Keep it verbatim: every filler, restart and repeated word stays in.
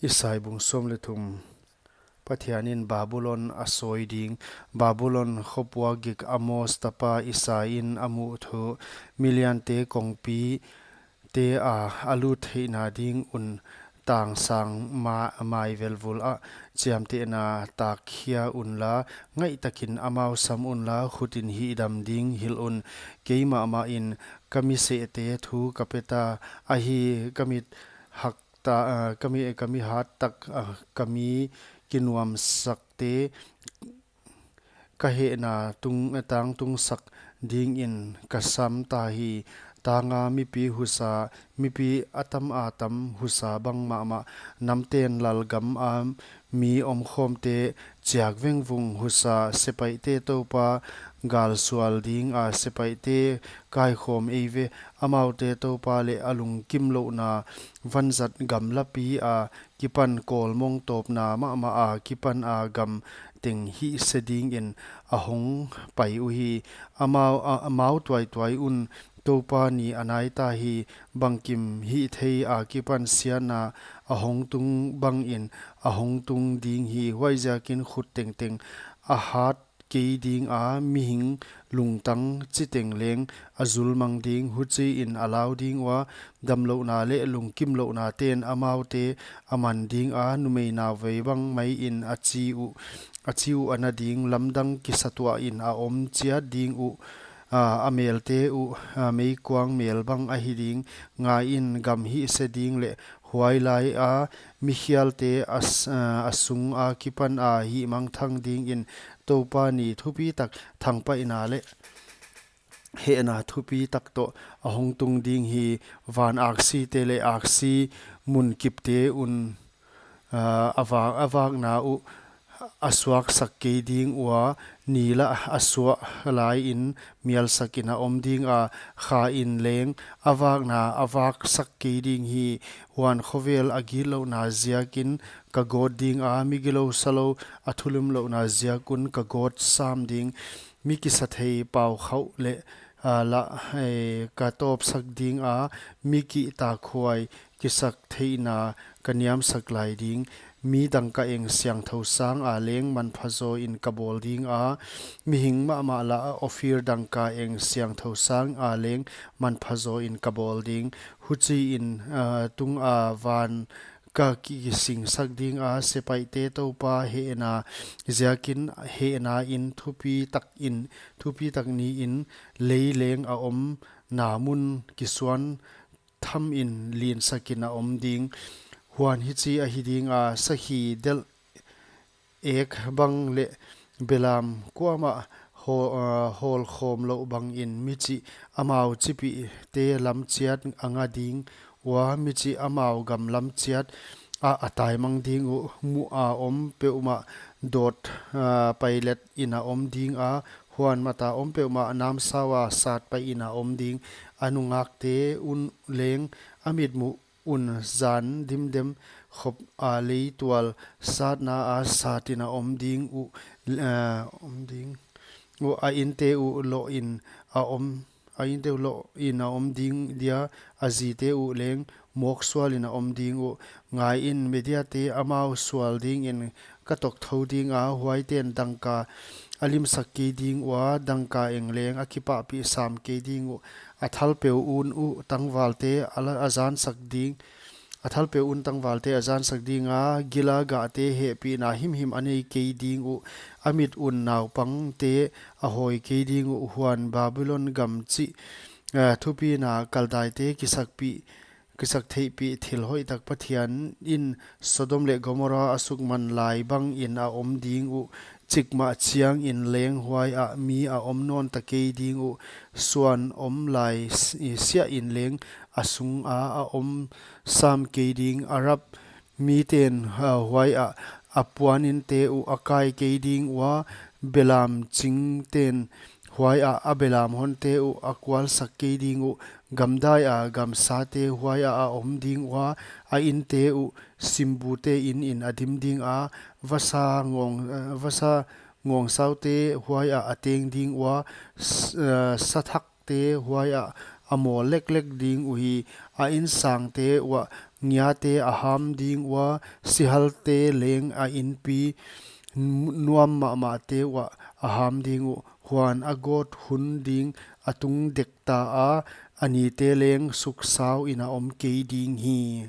Isai bung sawm leh thum. Pathianin Babulon a sawi ding. Babulon khawpua gik Amos tapa Isaiin a muh thu. Miliante kongpite a, a lut theihna ding un tangsang ma-, mai velvul ah chiamtehna takkhia unla, ngaihtakin amau sam unla, khutin hihdam ding hilh un. Keimahmahin ka mi sehte thu ka peta, ahi, ka mi hak ta, ah, ka mi, ka mi hat tak, ah, ka mi kinuamsakte ka hehna tung, tangtungsak dingin ka sam ta hi. Tanga mipi husa, mipi a tam a tam husa bang mahmah, namten lalgam a mi omkhawmte chiak vengvung husa, sepaihte Toupa galsual dinga sepaihte kaikhawm ei ve. Amaute Toupa leh a lungkimlouhna vanzat gamlapi a kipan kawlmong tawpna mahmah a kipan a gam teng hihse dingin a hong pai uhi. Amau, a, amau tuaituai un Toupa ni a nai ta hi. Bangkim hihthei a kipan siatna a hong tung bangin a hong tung ding hi. Huaiziakin khut tengteng a hat kei dinga, mihing lungtang chiteng leng a zul mang ding. Huchiin a lau ding ua, damlouhna leh lungkimlouhnaten amaute a man dinga, numei nauvei bang maiin a chi uh, a chi uh a na ding. Lamdang kisatuahin a om chiat ding uh, a, a melte uh, a, meikuang mel bang ahi ding. Ngaiin, gam hihse ding leh huai laia mikhialte a s-, a, a sunga kipan a hihmangthang dingin Toupa ni thupitak thangpaihna leh hehna thupitak toh a hong tung ding hi. Van aksite leh aksi munkipte un, a, a vak, a vakna uh a suaksak kei ding ua, ni lah a suah laiin mialsakin a om dinga, khain leng a vakna a vaksak kei ding hi. Huan khovel a gitlouhna ziakin ka gawt dinga, migilou salou a thulimlouhna ziak un ka gawt sam ding. Mi kisathei paukhauh leh, a, lah, eh, ka tawpsak dinga, mi kihtakhuai kisaktheihna ka niamsak lai ding. Mi dangkaeng siangthou sanga leng manpha zawin ka bawl dinga, mihing mahmah lah Ophir dangkaeng siangthou sanga leng manpha zawin ka bawl ding. Huchiin, a, tunga van ka ki-, kisingsak dinga, sepaihte Toupa hehna ziakin, hehnain thupitakin, thupitak niin lei leng a omna mun kisuan thamin linsakin a om ding. Huan hichi ahi dinga, sakhi delh ek bang leh belam kuamah haw-, a, hawlkhawm louh bangin michih amau chipihte lam chiat a nga ding ua, michih amau gam lam chiat ah a taimang ding uh. Muha om peuhmah dawt, a, pailetin a om dinga, huan mata om peuhmah namsaua satpaihin a om ding. A nungakte un leng a mitmuh un zan dimdem khop a leitual satna a satin a om ding uh, a, om ding uh, a inte uh lohin a om, a inte uh lohin a om ding dia, a zite uh leng mawksualin a om ding uh. Ngaiin, Mediate amau sual dingin ka tokthou dinga, huaiten dangka a limsak kei ding ua, dangkaeng leng a kipahpih sam kei ding uh. A thalpeu un uh tangvalte a la-, a zansak ding, a thalpeu un tangvalte a zansak dinga, gila gahte hehpihna himhim a nei kei ding uh. A mit un naupangte a hawi kei ding uh. Huan Babulon gam chih, a, thupina Kaldaite kisakpih, kisaktheihpih thil hoihtak Pathianin Sodom leh Gomorrah a sukman lai bangin a om ding uh. Chikmah chiangin leng huaiah mi a om nawnta kei ding uh. Suan om lai s-, siahin leng a sunga a om sam kei ding. Arab miten, a, huaiah a puaninte uh a kai kei ding ua, belam chingten huaiah a belam honte uh a kualsak kei ding uh. Gamdaia gamsate huaiah a om ding ua, a inte uh simbute inin a dim dinga, vasa ngawng, a, vasa ngawngsaute huaiah a teng ding ua, s-, a, sathak te huaiah a mawl leklek ding uhi. A insangte uah ngiate a ham ding ua, sihalte leng a inpi nuam mahmahte uah a ham ding uh. Huan a gawt hun ding a tung dekta a, a nite leng suksau in a om kei ding hi.